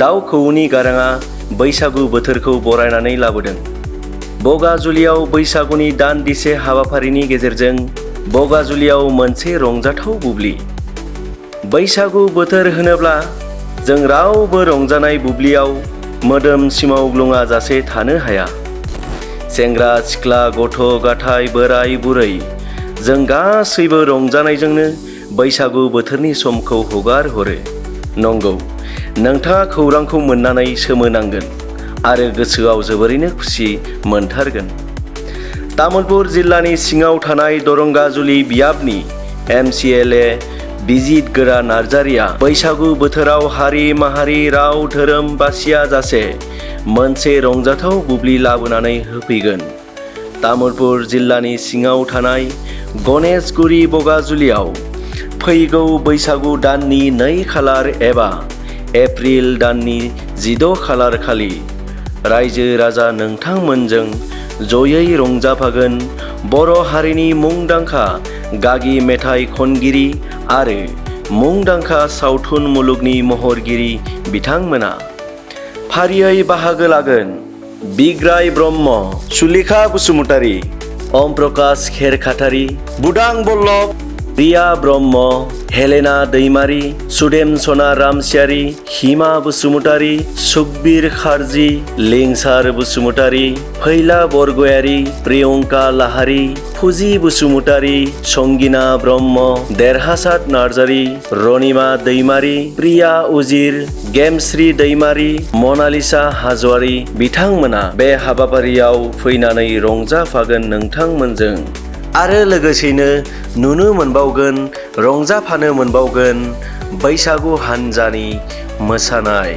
दाउ खौवौनि गाराङा बैसागु बोथोरखौ बरायनानै लाबोदों। बगाजुलियाव बैसागुनि दान्दिसे हाबाफारिनि गेजेरजों बगाजुलियाव मोनसे रंजाथाव बुब्लि। बैसागु बोथोर होनोब्ला जों रावबो रंजानाय बुब्लियाव मोदोम सिमावग्लुङा जासे थानो हाया। सेंग्रा सिख्ला गथ' गथाय बोराय बुरै जों गासैबो रंजानायजोंनो बैसागु बोथोरनि समखौ हगार हरो। नंगौ, नोंथाङा खौरांखौ मोननानै सोमोनांगोन आरो गोसोआव जोबोरैनो खुसि मोनथारगोन। तामुलपुर जिल्लानि सिङाव थानाय दरंगाजुलि बियाबनि MCLA बिजित गोरा नार्जारिया बैसागु बोथोराव हारि माहारि राव धोरोम बासिया जासे मोनसे रंजाथाव बुब्लि लाबोनानै होफैगोन। तामुलपुर जिल्लानि सिङाव थानाय गणेशगुरी बगाजुलियाव फैगौ बैसागु दाननि 2 खालार एबा एप्रिल दाननि 16 खालार खालि रायजो राजा नोंथांमोनजों जयै रंजाफागोन। बर' हारिनि मुंदांखा गागि मेथाइ खनगिरि आरो मुंदांखा सावथुन मुलुगनि महरगिरि बिथांमोना फारियै बाहागो लागोन। बिग्राय ब्रह्म, सुलेखा बसुमतारी, ओम प्रकाश खेरखातारि, बुदां बल्लभ, रिया ब्रह्म, हेलेना दैमारि, सुदेमसना रामसियारि, हिमा बसुमतारी, सुकबिर खारजि, लिंसार बसुमतारी, फैला बरगयारि, प्रियंका लाहारि, फुजि बसुमतारी, संगिना ब्रह्म, देरहासात नार्जारि, रनिमा दैमारि, प्रिया उजिर, गेमश्री दैमारि, मनालिसा हाज'वारि बिथांमोना बे हाबाफारियाव फैनानै रंजाफागोन नोंथांमोनजों। आरो लोगोसेनो नुनो मोनबावगोन, रंजाफानो मोनबावगोन बैसागु हान्जानि मोसानाय।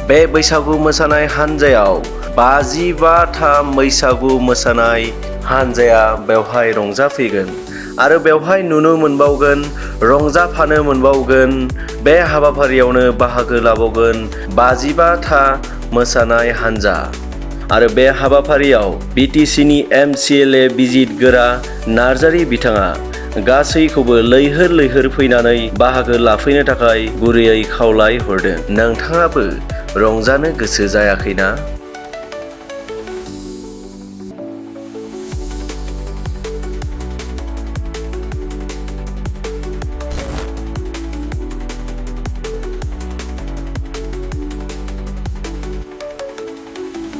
बे बैसागु मोसानाय हान्जायाव 55था बैसागु मोसानाय हान्जाया बेवहाय रंजाफैगोन आरो बेवहाय नुनो मोनबावगोन, रंजाफानो मोनबावगोन, बे हाबाफारियावनो बाहागो लाबावगोन 55था मोसानाय हान्जा। आरो बे हाबाफारियाव BTCनि MCLA बिजित गोरा नार्जारि बिथाङा गासैखौबो लैहोर लैहोर फैनानै बाहागो लाफैनो थाखाय गुरैयै खावलाय हरदों। नोंथाङाबो रंजानो गोसो जायाखैना?